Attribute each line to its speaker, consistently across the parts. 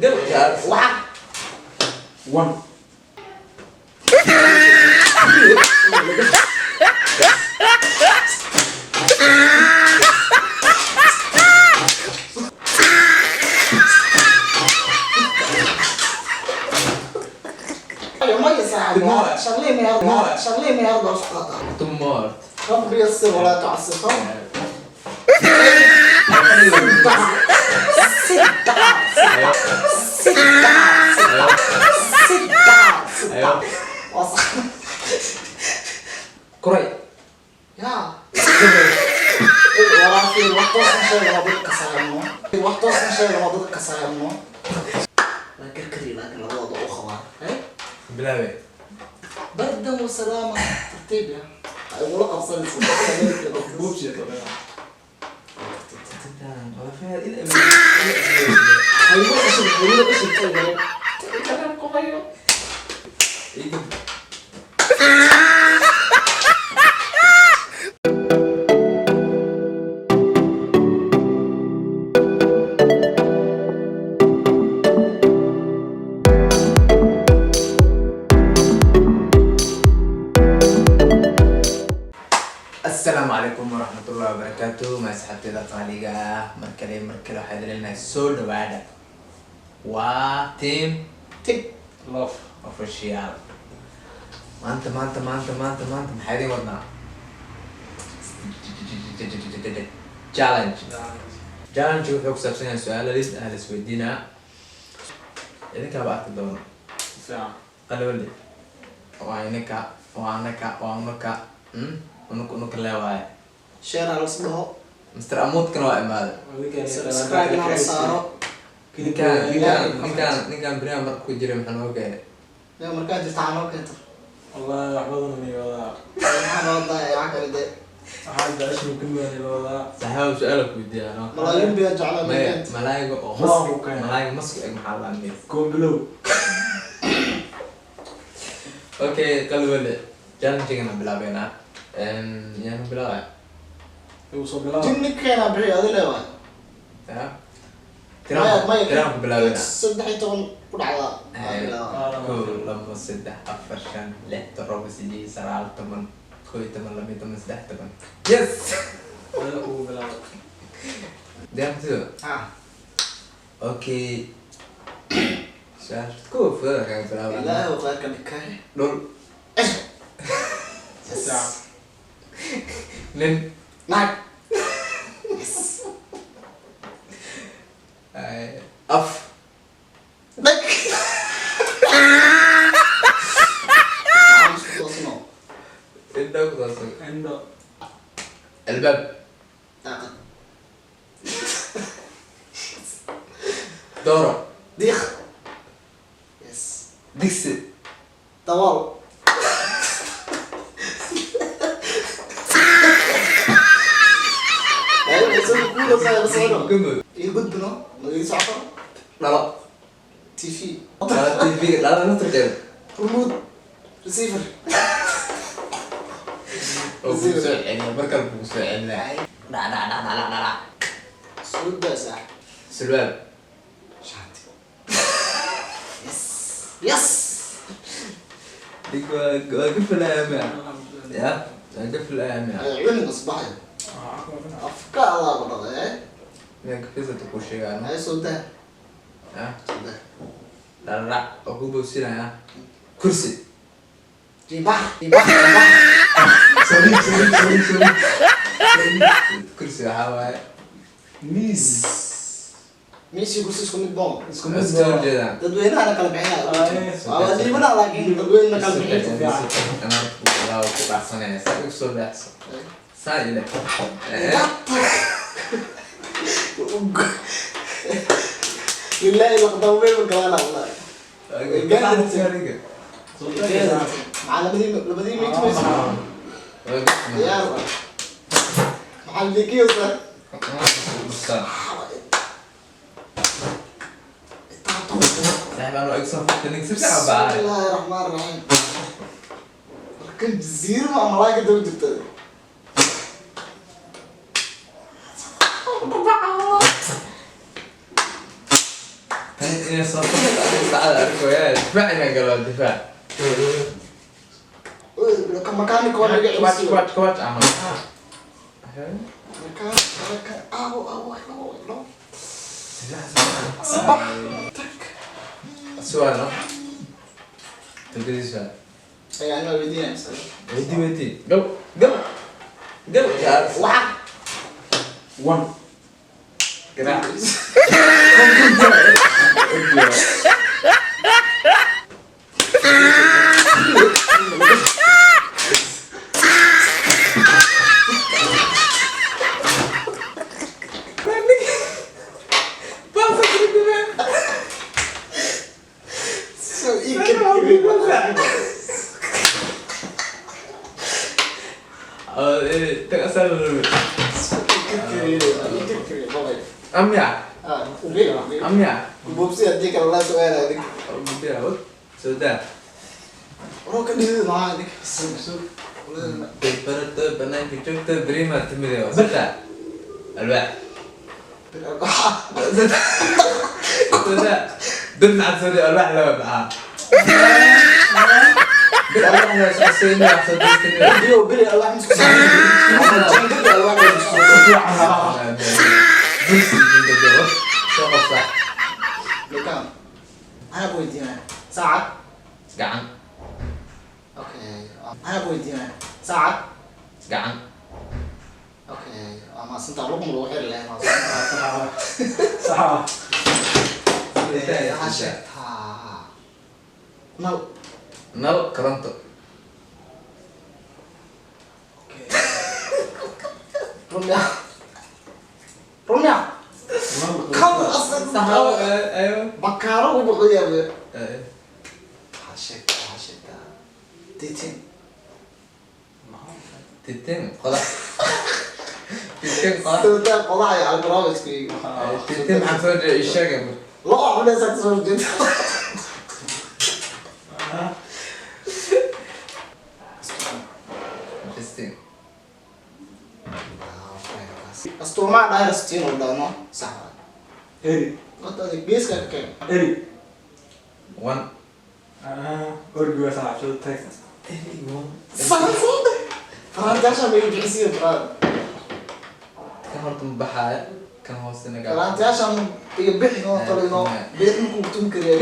Speaker 1: Galkaas.
Speaker 2: Lacag.
Speaker 3: One.
Speaker 2: Maya saaxiib, shanley meelood baa isku qaataa.
Speaker 1: Tumort.
Speaker 2: Rabbi yassir walaa tucassir. Saddex, saddex, saddex, saddex, waa sax.
Speaker 1: Kuray.
Speaker 2: Yaa walaafii, wax toosan sheega waa dadka saarno, wax toosan sheega waa dadka saarno. Waa karkari, laakiin labadooda u qabaa.
Speaker 1: Bilaabe.
Speaker 2: Bardan wasalaama, tartiib ya, ha igula qabsanaysa.
Speaker 3: Buubsi.
Speaker 2: Haygula qashin, haygula qashin, tayga.
Speaker 1: Asalaamu calaykum waraxmatullahi wabarakaatu, ma asxaabteeda qaaliga ah, mar kale, mar kale waxaa idin leenahay soo dhawaada. Waa team
Speaker 2: Tig.
Speaker 3: Love.
Speaker 1: Official. Maanta, maanta, maanta, maanta, maanta maxaa idin wadnaa? Challenge. Challenge wuxuu ku saabsan yahay su-aalo list ah la isweydiinaa, idinkaaba arki doono.
Speaker 3: Fiican.
Speaker 1: Qalwali waa ininka, waa anaka, waa unaka, unuka, unuka leewaaye.
Speaker 2: Share ha las dhaho.
Speaker 1: Mr Amuudkana waa imaaday.
Speaker 2: Subscribe ha la saaro.
Speaker 1: Ninkaan beriyaha marka ku jiray maxaa noo keenay?
Speaker 2: Ya markaa jirta waxaa noo keenta.
Speaker 3: Wallahi wax badan ay wadaa.
Speaker 2: Maxaa noo daaya? Waxaa kale dee.
Speaker 3: Waxaa jeceshay kulligaan ay wadaa.
Speaker 1: Saaxiibada su-aal ku weydiiyaa no.
Speaker 2: Malaayiin biyaa jeclaa.
Speaker 1: Maya.
Speaker 2: Meekeenta.
Speaker 1: Malaayiga oo
Speaker 3: Waa
Speaker 1: maski
Speaker 3: ku keenay.
Speaker 1: Malaayiga maski eg maxaa la dhahaa?
Speaker 3: Koombilow.
Speaker 1: Okay, qalwale, challenge-gana bilaabeynaa. Yaanu bilaabaya.
Speaker 3: Igu soo bilaaba.
Speaker 2: Jin ninkeena bixi adi leewaay.
Speaker 1: Ya.
Speaker 2: Maya.
Speaker 1: Tiraan.
Speaker 2: Maya.
Speaker 1: Tiraan ku bilaabeynaa.
Speaker 2: 13 ku dhacdaa waa bilaaba.
Speaker 1: Kow, labo, saddex, afar, shan, lix, todoba, sideed, sagaal, 10, 11, 12, 13. Yes.
Speaker 3: Adiga ugu bilaaba.
Speaker 1: Diyaartido.
Speaker 2: Ah.
Speaker 1: Okay, su-aasha kow fudada kaga bilaabana.
Speaker 2: Ilaahi u khayrka dhigay.
Speaker 1: Dhul.
Speaker 3: Fiican.
Speaker 1: Nin.
Speaker 2: Naag. Yes.
Speaker 1: Af.
Speaker 2: Dhag. Maxaan isku toosno?
Speaker 1: Indho ku toosan.
Speaker 3: Indho.
Speaker 1: Albaab.
Speaker 2: Daaqad.
Speaker 1: Dooro.
Speaker 2: Diiq. Yes.
Speaker 1: Digsi.
Speaker 2: Dabool.
Speaker 1: Gumud.
Speaker 2: Ii gudbino ma ii socoto.
Speaker 1: Dhalo.
Speaker 2: TV.
Speaker 1: Dhalo TV, dhalada naftarkeeda.
Speaker 2: Remote receiver.
Speaker 1: Oo kugu soo celina, mar kale kugu soo celina. Dhac dhac dhac dhac dhac dhac.
Speaker 2: Suuda sax.
Speaker 1: Sulwaal.
Speaker 2: Shaati. Yes, yes.
Speaker 1: Dig waa ka filayaa ya, waa ka filayaa miya?
Speaker 2: Cuni asbaxay afka adaa badhada.
Speaker 1: Miyaa kafisata kuu sheegaa no?
Speaker 2: Ay, soo dah.
Speaker 1: Ya.
Speaker 2: Soo dah.
Speaker 1: Dhararac oo ku bogsinaya. Kursi.
Speaker 2: Jibax, jibax, jibax.
Speaker 1: Sorry, sorry, sorry, sorry. Kursi waxaa waaye
Speaker 3: Miis.
Speaker 2: Miisi kursi isku mid boom.
Speaker 3: Isku mid.
Speaker 1: Iska horjeedaan.
Speaker 2: Dadweynahana kala bixinaya.
Speaker 3: Ay.
Speaker 2: Waa dhiibana, laakiin dadweynena kala bixin.
Speaker 1: Anaa ku dhacsanaya, saa igu soo leexso, saa ile.
Speaker 2: Lillahi laqdamo meel ma galaan wallahi.
Speaker 3: Soo daa.
Speaker 2: Maxaa labadii mid mayso diyaar maxaa liikiyeysa?
Speaker 1: Saaxiib, anoo igu soo furtay nin si fiican baa.
Speaker 2: Bismillaahi raxmaan raxiim. Markan jasiiro ma malaaga daba jirta.
Speaker 1: Inay soo saacada arko yaa difaac inaan galo waa difaac.
Speaker 2: Mechanic waa laga
Speaker 1: Kwach
Speaker 2: celiyo.
Speaker 1: Kwach kwach camal.
Speaker 2: Mechanic, aw aw aw aw. Sabax.
Speaker 1: Su'aal no? Togdii su'aal.
Speaker 2: Ay, anaa weydiinaya mas'alo.
Speaker 1: Weydii, weydii. Gal gal gal.
Speaker 2: Waxa
Speaker 3: One.
Speaker 1: Garaac.
Speaker 2: So ii karkariyo.
Speaker 1: Tag asal dulu.
Speaker 2: So ii karkariyo. Ii karkariyo balay.
Speaker 1: Amya,
Speaker 2: Ah, ube.
Speaker 1: amya.
Speaker 2: Bobsi haddii kale la su'aal adig.
Speaker 1: Budia, sudah.
Speaker 2: Waroo ka dhidid maxaa adig.
Speaker 1: Sug sug. Barato banaanka joogta berima timide waa saddex alwaax. Saddex. Bir maxaad soo dhigay alwaax laba maxaa? Bir alwaax laba soo siinay wax soo dhigay.
Speaker 2: Biyo biri alwaax misku saaran. Jingada alwaax misku saaran.
Speaker 1: Dursi jingada soo qabsa.
Speaker 2: Lukaan. Anaa ku weydiinaya. Saacad.
Speaker 1: Gacan.
Speaker 2: Okay. Anaa ku weydiinaya. Saacad.
Speaker 1: Gacan.
Speaker 2: Okay. Waa mahadsantahay. Luqma lagu xiri lahaa, mahadsantahay.
Speaker 3: Sax.
Speaker 2: Waxaa sheegtaa nal.
Speaker 1: Nal koronto.
Speaker 2: Okay. Rumya. Rumya. Kan asaga
Speaker 1: Ayo.
Speaker 2: bakaaro u baqayaa. Waxaa sheegtaa titin.
Speaker 1: Titin qodax. Titin qodax.
Speaker 2: Sababtaa qodax iyo algaroob isku yihiin.
Speaker 1: Titin maxaa soo jeeda ii sheega.
Speaker 2: Lo cunaysaa kasoo horjeeda.
Speaker 1: Justin.
Speaker 2: Astuumaa dhahay rastiin oo dhahno sax waay.
Speaker 3: Eri.
Speaker 2: Horta adig geeska ka keen.
Speaker 3: Eri.
Speaker 1: One.
Speaker 3: Orgi waa sax soo tag.
Speaker 2: Faransiida. Farantiyaasha ma iga bixisiin faraan.
Speaker 1: Kan horta ma baxaaya kan hoosena gaa.
Speaker 2: Farantiyaasha iga bixi noo talino bidix ma kugu tumi kariya.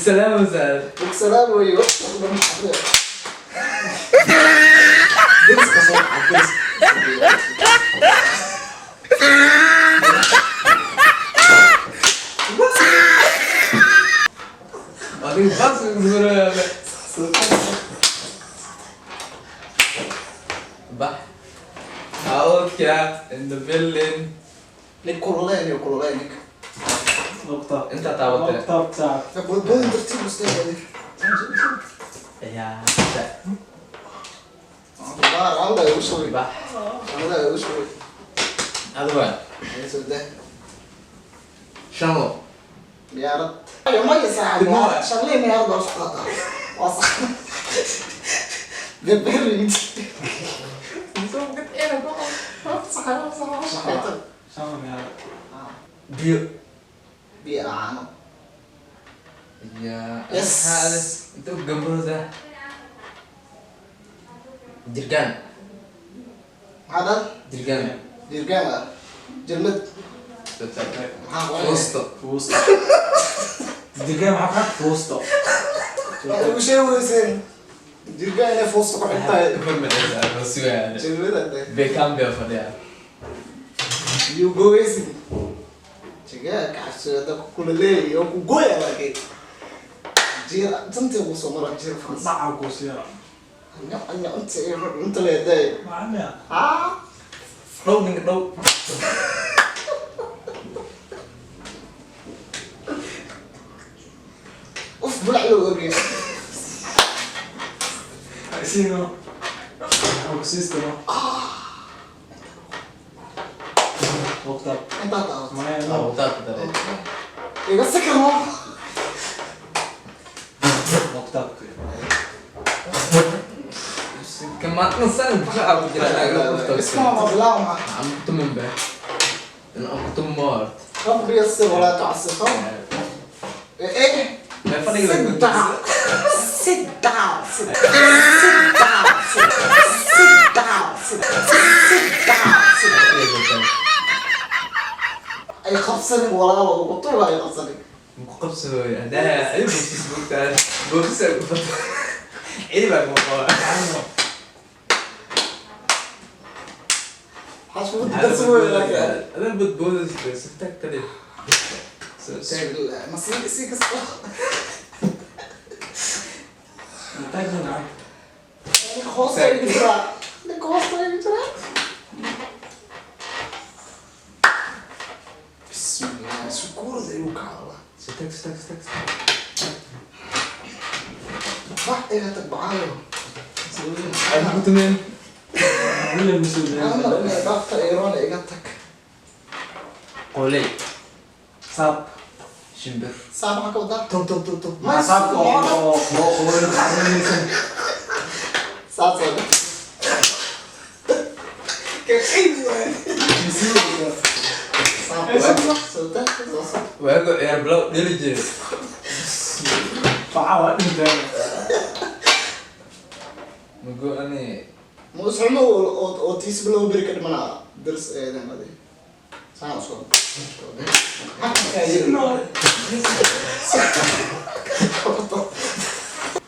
Speaker 1: Salaam wasaal.
Speaker 2: Salaam weyo. Deriska soo kaca deriska.
Speaker 1: Adiga baas ugu soo bax. Awka in the building.
Speaker 2: Nin kululeen iyo kululeen ninka.
Speaker 3: Nokta.
Speaker 1: Inta taabatay.
Speaker 3: Nokta sax.
Speaker 2: Boodboodin tartiib u istaag adig.
Speaker 1: Yaa.
Speaker 2: Baar alla igu shubay.
Speaker 1: Bax.
Speaker 2: Alla igu shubay.
Speaker 1: Adiga.
Speaker 2: Ay soo dah.
Speaker 1: Shan lo.
Speaker 2: Diyaarad. Ayo maya saaxiib. Shanley miyaarad waa isku qaataa. Waa sax. Beberin.
Speaker 3: Shan miyaa.
Speaker 1: Biyo.
Speaker 2: Biyo caano.
Speaker 1: Yaa.
Speaker 2: Yes.
Speaker 1: Inta u gambooda. Jirgaan.
Speaker 2: Maxaa dhan?
Speaker 1: Jirgaan.
Speaker 2: Jirgaan ah. Jelmad. Maxaa qoray?
Speaker 1: Fuusto.
Speaker 3: Fuusto. Jirgaan maxaa ka fuusto.
Speaker 2: Waxay ugu sheegayseen jirgaan inay fuusto ku xigtahay.
Speaker 1: Sugaya.
Speaker 2: Jelmada de.
Speaker 1: Beckham baa fadhiya.
Speaker 2: You goysin. Jigaa kacabsiga dadka kula leeyahay oo ku gooya laakiin. Jiir inta ugu soo mara jiir France.
Speaker 3: Dhaca ku siya.
Speaker 2: Anya anya inta inta leedahay.
Speaker 3: Maxaa miyaa?
Speaker 2: Ah.
Speaker 1: Dhow ninka dhow.
Speaker 2: Uf bulac loo ogyahay.
Speaker 3: Sino. Ku siistano. Nokta.
Speaker 2: Intaa taabato.
Speaker 3: Maya no.
Speaker 2: Iga sakar mo.
Speaker 3: Nokta.
Speaker 1: Kamaadna san difaaca ku jira anaga qofta.
Speaker 2: Isma ma bilaw ma.
Speaker 1: Aan ku tumin ba. In aan ku tumin ma horta.
Speaker 2: رب يسر ولا تعسر. ايه؟
Speaker 1: Fadhiga la
Speaker 2: Sit down. Sit down. Sit down. Sit down. Sit down. Sit. Ay qabsanin walaalo, ugu tuga ay qabsanin.
Speaker 1: Maku qabsooyo haddaa ay bogsis bogtaa bogsis ay ku fato cidi baa kuma qaba.
Speaker 2: Maxaa iskugu darsan weyn laakiin?
Speaker 1: Adaa bodboodaysa, soo taag tali, soo taag.
Speaker 2: Bismillah. Ma sii sii kasta.
Speaker 3: Taagna gacanta.
Speaker 2: Ninka hoosta iga jiraa. Ninka hoosta iga jiraa. Bismillah. Sukuurada igu kacda.
Speaker 1: Soo taag, soo taag, soo taag.
Speaker 2: Wax iga tag bacaayo.
Speaker 1: Ay ku tumeen.
Speaker 3: Wila mas'uuliyad.
Speaker 2: Ana dhaafta iroon iga tag.
Speaker 1: Qoley.
Speaker 3: Saab.
Speaker 1: Shimbir.
Speaker 2: Saa maxaa ka wadaa?
Speaker 1: Tum tum tum tum.
Speaker 2: Ma
Speaker 3: Saabka oo qacdanaysan.
Speaker 2: Saas oo dhan. Saa soo tag soo soo.
Speaker 1: Waago ciyaar bilow dheli jiray.
Speaker 3: Faca waa dhinteen.
Speaker 1: Mago ani.
Speaker 2: Muusxumo oo tiis bilow beri ka dhimanaa daris eedan adi. Saan usoo.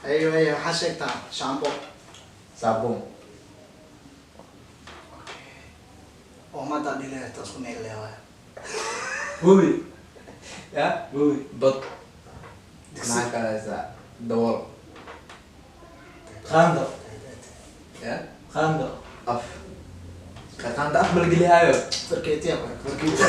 Speaker 2: Ayo ayo, waxaa sheegtaa shaambo.
Speaker 1: Saabuun.
Speaker 2: Oo maanta dhileeta isku meel leewaay.
Speaker 3: Webi.
Speaker 1: Ya.
Speaker 3: Webi.
Speaker 1: Bad. Maxaa kalaysaa? Dabool.
Speaker 3: Qaando.
Speaker 1: Ya.
Speaker 3: Qaando.
Speaker 1: Af. Qaqaanta af malgelihaayo.
Speaker 2: Farkeetiya ku
Speaker 3: Farkeetiya.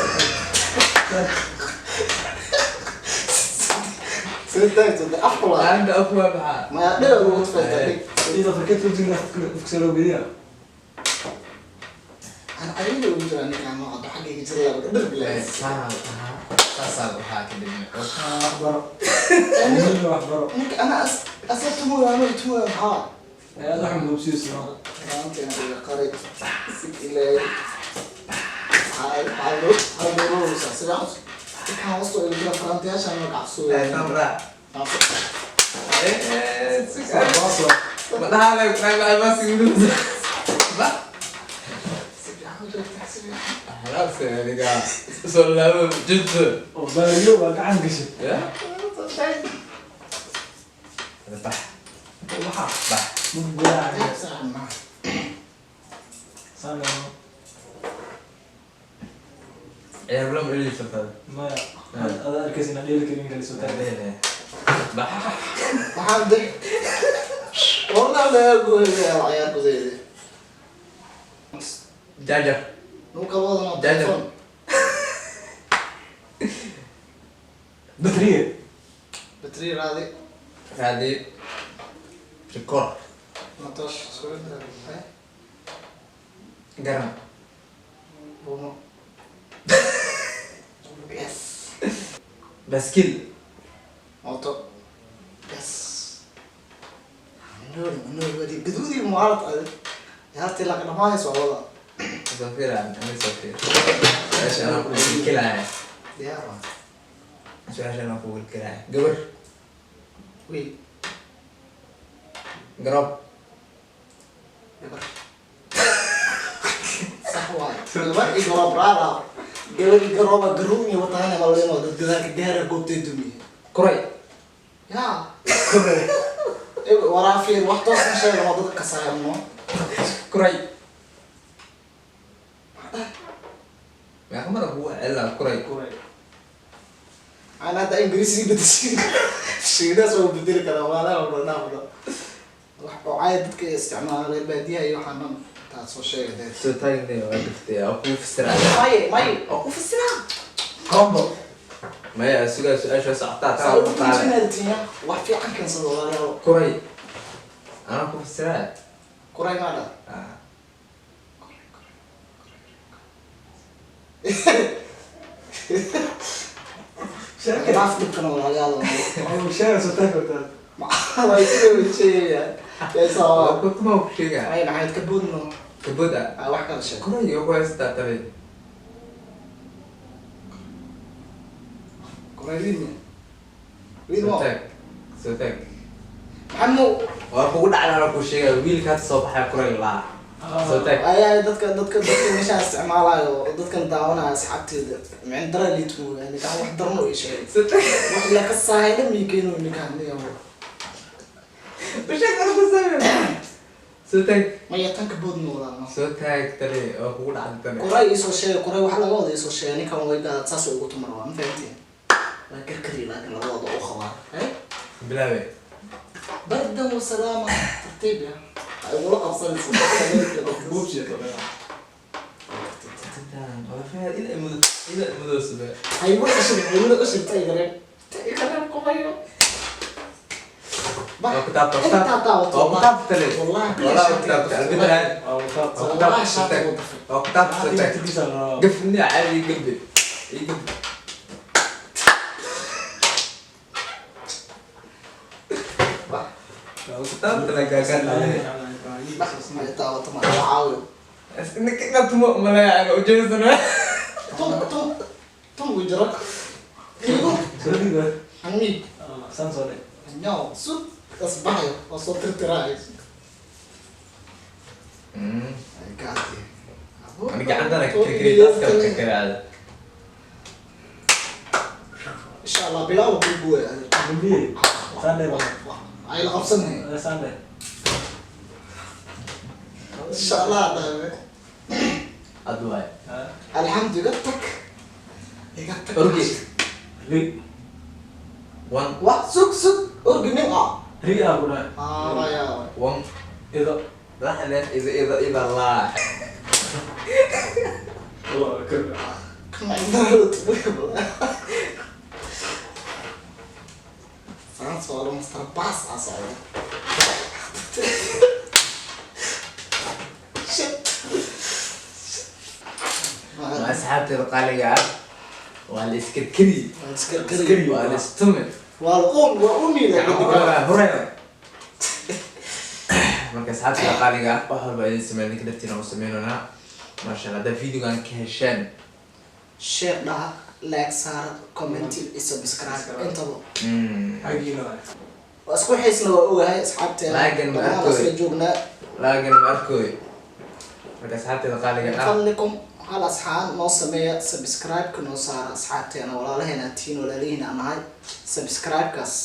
Speaker 2: Soo taagto afka waa.
Speaker 1: Qaanta af waa maxaa?
Speaker 2: Ma dhinac ugu tufaysta dhig.
Speaker 3: Ida farkeet wejiga afka loo geliya.
Speaker 2: Ana ayaga ugu jiraa ninkaan nooca xaggayga jira laba dhir bilaas.
Speaker 1: Saasaa lahaa, saasaa lahaa kadibna.
Speaker 3: Waxbaro. Wiilna waxbaro.
Speaker 2: Ninka ana asla tumooya anuu tumooya maxaa?
Speaker 3: Aad wax muubsiiso.
Speaker 2: Maanta iga qari. Sig ilaahay. Waxaa loo waxaa loo sida cus. Ninkaan hoosta ugu jira farantiyaasha anoo kacsuuya.
Speaker 1: Samra.
Speaker 3: Baaso.
Speaker 1: Ma dhahaa ba.
Speaker 2: Si fiican u joogtaa, si fiican.
Speaker 1: Halaabse adiga soo laabo jiddo.
Speaker 3: Oo baariyo waa gacan gashay.
Speaker 1: Ya. Bax.
Speaker 3: Waxa.
Speaker 1: Bax.
Speaker 3: Mugulaa.
Speaker 2: Saan ma.
Speaker 3: Saan.
Speaker 1: Ciyaar bilow ma dheli jirtaa?
Speaker 3: Maya. Aad arkaysa inaan dheeli karin kale soo taagay.
Speaker 1: Bax.
Speaker 2: Waxaan de. Wallah laga gooyay ciyaar gudaheeda.
Speaker 1: Jaajar.
Speaker 2: Nuka wadana
Speaker 1: Jajar.
Speaker 2: telefoon.
Speaker 3: Batriye.
Speaker 2: Battery raadi.
Speaker 1: Raadi. Rikoor.
Speaker 2: Matosh soo eh.
Speaker 1: Garan.
Speaker 2: Buumo. Yes.
Speaker 1: Baaskiil.
Speaker 2: Mooto. Yes. Noori noori wadi gaduudi mucaarad adi. Ciyaartii la dhamaanayso waa wada.
Speaker 1: Soo fiira, ani soo fiira. Su-aasha anaa ku wilkilaya.
Speaker 2: Diyaar waa.
Speaker 1: Su-aasha anaa ku wilkilaya. Gabar.
Speaker 2: Wiil.
Speaker 1: Garoob.
Speaker 2: Gabar. Sax waay. Gabar iyo garoob raara. Gabar iyo garooba garuun iyo wataana malweyn oo dad gadaalka gaara goobtay dumiye.
Speaker 1: Kuray.
Speaker 2: Yaa.
Speaker 1: Kuray.
Speaker 2: Waraafiin wax toosan sheega oo dadka kasaayano.
Speaker 1: Kuray. Meeqa mar kugu celaa kuray?
Speaker 3: Kuray.
Speaker 2: Ana hadda ingiriisi bedeshin. Shiidaas waa bedeli karaa waa la wada dhaafdo. Wax oo caadi dadka isticmaala reer baadiyaha iyo waxaan dhan taas soo sheegay dee.
Speaker 1: Soo taagnay waa gaftay oo kuu fasiraa.
Speaker 2: Maye maye oo ku fasiraa.
Speaker 3: Combo.
Speaker 1: Maya, sugaa su-aasha socotaa taa
Speaker 2: Saa
Speaker 1: ugu
Speaker 2: ugu
Speaker 1: taale.
Speaker 2: turjumaadatiina wax fiican keensada walaalayaal.
Speaker 1: Kuray. Anaa ku fasiraa.
Speaker 2: Kuray maa dha.
Speaker 1: Ah.
Speaker 3: Sheekay.
Speaker 2: Dhaaf dhibkana walaalayaal.
Speaker 3: Oo sheega soo taag kartaa.
Speaker 2: Maxaa way sida sheegaya. Yaa
Speaker 1: Waa
Speaker 2: soo.
Speaker 1: ku kuma ku sheegaa.
Speaker 2: Ay maxayd ka boodno.
Speaker 1: Kabod ah.
Speaker 2: Wax kala sheeg.
Speaker 1: Kuray iyo ku haysataa tabe.
Speaker 2: Koray liid miya? Liid
Speaker 1: Soo
Speaker 2: ma?
Speaker 1: taag, soo taag.
Speaker 2: Maxamed.
Speaker 1: Waa kugu dhacdaa, ku sheegaya wiilka hadda soo baxaya kuray laa. Soo taag.
Speaker 2: Ayaa dadka meeshaan isticmaalayo oo dadkan daawanaya, asxaabteeda micin dara liid mooyaa. Ninkaan wax darno ii sheegay.
Speaker 1: Soo taag.
Speaker 2: Wax la ka saahayna miikeeno ninkaan niyo.
Speaker 1: Usheeg ana ku sameeyo. Soo taag.
Speaker 2: Maya, tanka bood noolaa.
Speaker 1: Soo taag tani, waa kugu dhacday tani.
Speaker 2: Kuray iisoo sheegay, kuray wax laga wada iisoo sheegay. Ninkan way gaadad saas ugu tumar, waa ma fahanteen? Waa karkari, laakiin labadooda u qabaa.
Speaker 1: Bilaabe.
Speaker 2: Bardan wasalaama, tartiib ya, ay ugula qabsanaysa.
Speaker 3: Buubsiya toban.
Speaker 1: Ila mudo, ila mudo sube.
Speaker 2: Haygula cusub, haygula cusub, ta igareen, ta igareen kumayo.
Speaker 1: Waa ku taabta, waa ku taabta. Waa ku taabta tani.
Speaker 2: Wallahi.
Speaker 1: Wallah waa ku taabta. Albidahan.
Speaker 3: Waa
Speaker 1: Waa ku taabta, soo taag. Waa ku taabta, soo taag. Gafni caadi galbi. Ii galbi. Waa ku taabta la gaagaan.
Speaker 2: Taawato ma la caawiyo?
Speaker 1: Ninka inaad tumo malaya ujeedasana.
Speaker 2: Tum tum tum wujiro igu amiig nyaw sud asbaxayo waa soo tirtiraayo.
Speaker 1: Ani gacantana kirkiri, taas kale kirkiraada.
Speaker 2: Insha Allah bilaw ku guway. Ay la qabsanay. Insha Allah dhawe.
Speaker 1: Ad waay.
Speaker 2: Alxamdu, iga tag, iga tag.
Speaker 1: Orgi. One.
Speaker 2: Wax sug sug, orgi nin ah ah ya.
Speaker 1: One. Laxne ida ida ida laa.
Speaker 2: Kama indhaha tubuya saan socdo, master baas aa socdo. Shit.
Speaker 1: Waa asxaabteeda qaaliga ah. Waa la iskarkari.
Speaker 2: Waa iskarkari.
Speaker 1: Waa la istumi.
Speaker 2: Waa la uun, waa umiida.
Speaker 1: Huraya. Marka asxaabteeda qaaliga ah, wax walba idin sameyn ninka dartiina u sameynaynaa. Maasha Allah, haddaa videogan ka hesheen,
Speaker 2: share dhaha, like saara, comment iyo subscribe intaba. Waa isku xiisna, waa ogahay asxaabteena.
Speaker 1: Laakin ma
Speaker 2: dhammaan
Speaker 1: arkooy.
Speaker 2: isla joognaa.
Speaker 1: Laakin ma arkooy. Marka asxaabteeda qaaliga ah,
Speaker 2: fadlikum hal asxaan noo sameeya, subscribe-ka noo saara. Asxaabteena, walaalaheena tiin, walaalihiina aan nahay, subscribe-kaas.